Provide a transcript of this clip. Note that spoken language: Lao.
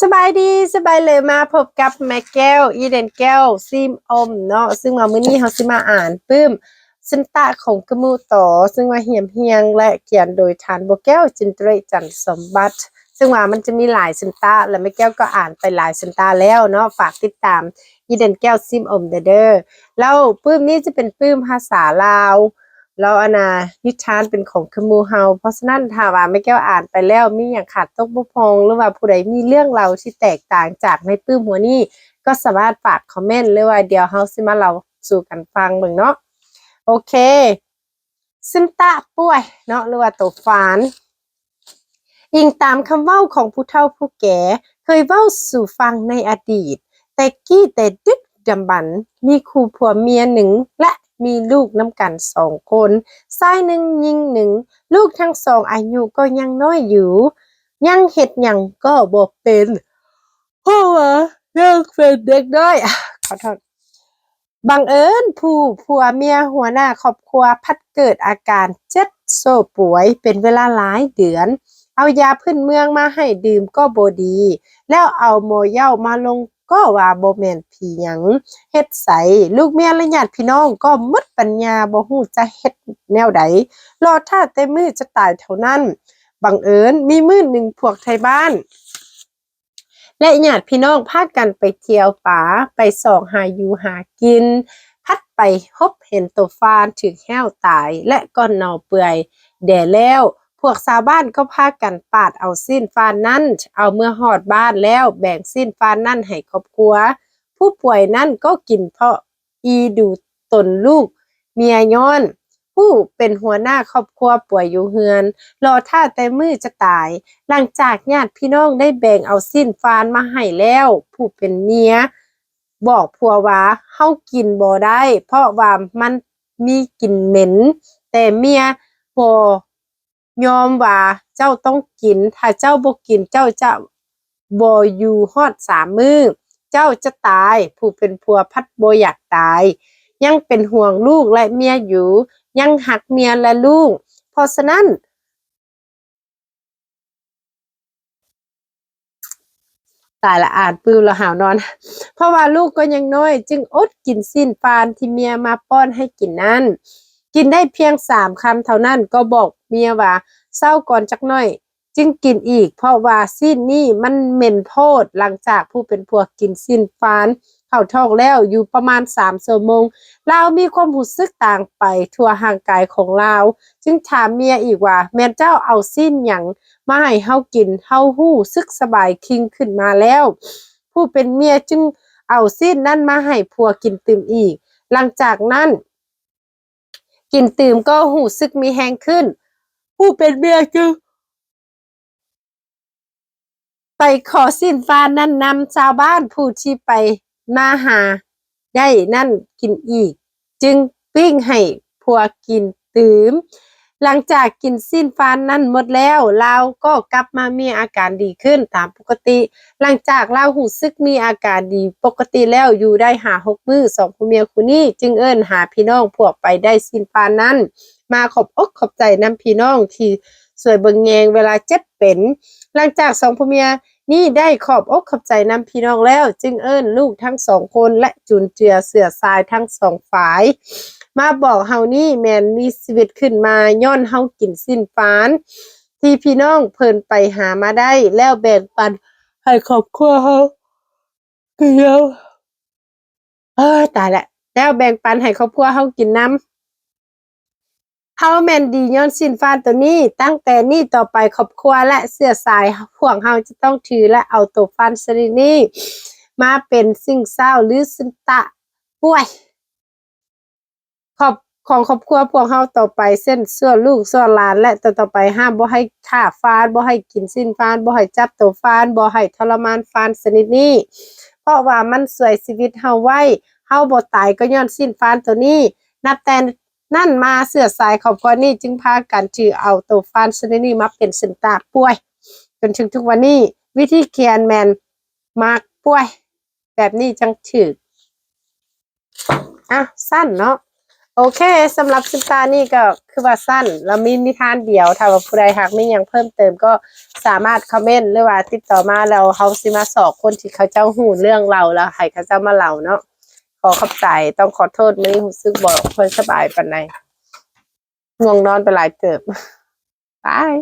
ສະບາຍດີ ສະບາຍເລີຍ ມາພົບກັບແມ່ແກ້ວ ອີເດນແກ້ວ ຊີມອົມເນາະ. ຊຶ່ງວ່າມື້ນີ້ເຮົາຊິມາອ່ານປຶ້ມ ຊຶນຕະ ຂອງກະມູໂຕ ຊຶ່ງວ່າຮຽບຮຽງ ແລະ ຂຽນໂດຍທ່ານບົວແກ້ວ ຈິນຕະເລດ ຈັນສົມບັດ. ຊຶ່ງວ່າມັນຈະມີຫຼາຍຊຶນຕະ ແລະ ແມ່ແກ້ວກໍອ່ານໄປຫຼາຍຊຶນຕະແລ້ວເນາະ. ຝາກຕິດຕາມ ອີເດນແກ້ວ ຊີມອົມ ແດ່ເດີ. ແລ້ວປຶ້ມນີ້ຈະເປັນປຶ້ມພາສາລາວ ແລ້ວອັນນ່າ ນິທານເປັນຂອງຄືໝູ່ເຮົາ. ເພາະສະນັ້ນ ຖ້າວ່າແມ່ແກ້ວອ່ານໄປແລ້ວ ມີຫຍັງຂາດຕົກບົກຜ່ອງ ຫຼືວ່າຜູ້ໃດມີເລື່ອງລາວທີ່ແຕກຕ່າງຈາກໃນປຶ້ມຫົວນີ້ ກໍສາມາດຝາກຄອມເມັນ ຫຼືວ່າດຽວເຮົາຊິມາເລົ່າສູ່ກັນຟັງເບິ່ງເນາະ. ໂອເຄ ຊຶນຕະປ່ວຍເນາະ ຫຼືວ່າໂຕຟານ. ອີງຕາມຄຳເວົ້າຂອງຜູ້ເຖົ້າຜູ້ແກ່ເຄີຍເວົ້າສູ່ຟັງໃນອະດີດ, ແຕ່ກີ້ແຕ່ດຶກດຳບັນ ມີຄູ່ຜົວເມຍໜຶ່ງ ແລະ ມີລູກນຳກັນສອງຄົນ, ຊາຍໜຶ່ງ ຍິງໜຶ່ງ. ລູກທັງສອງອາຍຸກໍຍັງນ້ອຍຢູ່, ຍັງເຮັດຫຍັງກໍບໍ່ເປັນ ເພາະວ່າຍັງເປັນເດັກນ້ອຍ. ຂໍໂທດ. ບັງເອີນຜູ້ຜົວເມຍຫົວໜ້າຄອບຄົວພັດເກີດອາການເຈັບໂຊປ່ວຍເປັນເວລາຫຼາຍເດືອນ, ເອົາຢາພື້ນເມືອງມາໃຫ້ດື່ມກໍບໍ່ດີ, ແລ້ວເອົາໝໍເຍົາມາລົງກໍວ່າບໍ່ແມ່ນຜີຫຍັງເຮັດໃສ່. ລູກເມຍ ແລະ ຍາດພີ່ນ້ອງກໍໝົດປັນຍາ ບໍ່ຮູ້ຈະເຮັດແນວໃດ, ລໍຖ້າແຕ່ມື້ຈະຕາຍເທົ່ານັ້ນ. ບັງເອີນມີມື້ໜຶ່ງພວກໄທບ້ານ ແລະ ຍາດພີ່ນ້ອງພາກັນໄປທ່ຽວປາ, ໄປຊອກຫາຢູ່ຫາກິນ, ພັດໄປພົບເຫັນໂຕຟານຖືກແຫ້ວຕາຍ ແລະ ກໍເນົ່າເປື່ອຍແດ່ແລ້ວ. ພວກຊາວບ້ານກໍພາກັນປາດເອົາຊີ້ນຟານນັ້ນ, ເອົາເມືອຮອດບ້ານແລ້ວ ແບ່ງຊີ້ນຟານນັ້ນໃຫ້ຄອບຄົວ. ຜູ້ປ່ວຍນັ້ນກໍກິນເພາະ ອີດູຕົນລູກເມຍຍ້ອນຜູ້ເປັນຫົວໜ້າຄອບຄົວປ່ວຍຢູ່ເຮືອນ ລໍຖ້າແຕ່ມື້ຈະຕາຍ. ຫຼັງຈາກຍາດພີ່ນ້ອງໄດ້ແບ່ງເອົາຊີ້ນຟານມາໃຫ້ແລ້ວ, ຜູ້ເປັນເມຍບອກຜົວວ່າ ເຮົາກິນບໍ່ໄດ້ ເພາະວ່າມັນມີກິ່ນເໝັນ, ແຕ່ເມຍບໍ່ ຍອມວ່າເຈົ້າຕ້ອງກິນ, ຖ້າເຈົ້າບໍ່ກິນ ເຈົ້າຈະບໍ່ຢູ່ຮອດສາມມື້, ເຈົ້າຈະຕາຍ. ຜູ້ເປັນຜົວພັດບໍ່ຢາກຕາຍ, ຍັງເປັນຫ່ວງລູກ ແລະ ເມຍຢູ່, ຍັງຮັກເມຍ ແລະ ລູກ. ເພາະສະນັ້ນ ຕາຍລະ ອ່ານປຶ້ມແລ້ວຫາວນອນ. ເພາະວ່າລູກກໍຍັງນ້ອຍ ຈຶ່ງອົດກິນຊີ້ນຟານທີ່ເມຍມາປ້ອນໃຫ້ກິນນັ້ນ. ກິນໄດ້ພຽງສາມຄຳເທົ່ານັ້ນ ກໍບອກເມຍວ່າ ເຊົາກ່ອນຈັກໜ້ອຍຈຶ່ງກິນອີກ ເພາະວ່າຊີ້ນນີ້ມັນເໝັນໂພດ. ຫຼັງຈາກຜູ້ເປັນຜົວກິນຊີ້ນຟານເຂົ້າທ້ອງແລ້ວ ຢູ່ປະມານສາມຊົ່ວໂມງ ລາວມີຄວາມຮູ້ສຶກຕ່າງໄປທົ່ວຮ່າງກາຍຂອງລາວ, ຈຶ່ງຖາມເມຍອີກວ່າ ແມ່ນເຈົ້າເອົາຊີ້ນຫຍັງມາໃຫ້ເຮົາກິນ? ເຮົາຮູ້ສຶກສະບາຍຄີງຂຶ້ນມາແລ້ວ. ຜູ້ເປັນເມຍຈຶ່ງເອົາຊີ້ນນັ້ນມາໃຫ້ຜົວກິນຕື່ມອີກ. ຫຼັງຈາກນັ້ນ ກິນຕື່ມກໍຮູ້ສຶກມີແຮງຂຶ້ນ. ຜູ້ເປັນເມຍຈຶ່ງ ໄປຂໍຊີ້ນຟານນັ້ນນຳຊາວບ້ານຜູ້ທີ່ໄປມາຫາໄດ້ນັ້ນກິນອີກ, ຈຶ່ງປີ້ງໃຫ້ຜົວກິນຕື່ມ. ຫຼັງຈາກກິນຊີ້ນຟານນັ້ນໝົດແລ້ວ, ລາວກໍກັບມາມີອາການດີຂຶ້ນຕາມປົກກະຕິ. ຫຼັງຈາກລາວຮູ້ສຶກມີອາການດີປົກກະຕິແລ້ວ, ຢູ່ໄດ້ຫ້າຫົກມື້, ສອງຜົວເມຍຄູ່ນີ້ຈຶ່ງເອີ້ນຫາພີ່ນ້ອງພວກໄປໄດ້ຊີ້ນຟານນັ້ນ ມາຂອບອົກຂອບໃຈນຳພີ່ນ້ອງທີ່ ຊ່ວຍເບິ່ງແຍງເວລາເຈັບເປັນ. ຫຼັງຈາກສອງຜົວເມຍນີ້ໄດ້ຂອບອົກຂອບໃຈນຳພີ່ນ້ອງແລ້ວ, ຈຶ່ງເອີ້ນລູກທັງສອງຄົນ ແລະ ຈຸນເຈືອເຊື້ອສາຍທັງສອງຝ່າຍ ມາບອກເຮົານີ້ແມ່ນມີຊີວິດຂຶ້ນມາຍ້ອນເຮົາກິນຊີ້ນຟານທີ່ພີ່ນ້ອງເພິ່ນໄປຫາມາໄດ້ ແລ້ວແບ່ງປັນໃຫ້ຄອບຄົວເຮົາກິນນຳ. ເອີ ຕາຍແລ້ວ ແລ້ວແບ່ງປັນໃຫ້ຄອບຄົວເຮົາກິນນຳ. ເຮົາແມ່ນດີຍ້ອນຊີ້ນຟານໂຕນີ້. ຕັ້ງແຕ່ນີ້ຕໍ່ໄປ ຄອບຄົວ ແລະ ເຊື້ອສາຍພວກເຮົາຈະຕ້ອງຖື ແລະ ເອົາໂຕຟານຊະນິດນີ້ມາເປັນສິ່ງເສົ້າ ຫຼື ຊຶນຕະປ່ວຍ ຂອບ ຂອງຄອບຄົວພວກເຮົາຕໍ່ໄປ, ເຊັ່ນ ສ່ວນລູກສ່ວນຫຼານ ແລະ ຕໍ່ໆໄປ ຫ້າມບໍ່ໃຫ້ຂ້າຟານ, ບໍ່ໃຫ້ກິນຊີ້ນຟານ, ບໍ່ໃຫ້ຈັບໂຕຟານ, ບໍ່ໃຫ້ທໍລະມານຟານຊະນິດນີ້, ເພາະວ່າມັນຊ່ວຍຊີວິດເຮົາໄວ້. ເຮົາບໍ່ຕາຍກໍຍ້ອນຊີ້ນຟານໂຕນີ້. ນັບແຕ່ ນັ້ນມາເຊື້ອສາຍຄອບຄົວນີ້ຈຶ່ງພາກັນຖືເອົາໂຕຟານຊະນິດນີ້ມາເປັນຊຶນຕະປ່ວຍ ຈົນເຖິງທຸກວັນນີ້. ວິທີຂຽນແມ່ນໝາກປ່ວຍ ແບບນີ້ຈັ່ງຖືກ. ອ່ະ ສັ້ນເນາະ. ໂອເຄ ສຳລັບຄລິບຕານີ້ກໍຄືວ່າສັ້ນ ແລ້ວມີນິທານດຽວ. ຖ້າວ່າຜູ້ໃດຫາກມີຫຍັງເພີ່ມເຕີມ ກໍສາມາດຄອມເມັນ ຫຼືວ່າຕິດຕໍ່ມາ ແລ້ວເຮົາຊິມາຊອກຄົນທີ່ເຂົາເຈົ້າຮູ້ເລື່ອງເລົ່າ ແລ້ວໃຫ້ເຂົາເຈົ້າມາເລົ່າເນາະ. ຂໍຂອບໃຈ. ຕ້ອງຂໍໂທດ ມື້ນີ້ຮູ້ສຶກບໍ່ຄ່ອຍສະບາຍປານໃດ, ງ່ວງນອນໄປຫຼາຍເຕີບ. ບາຍ.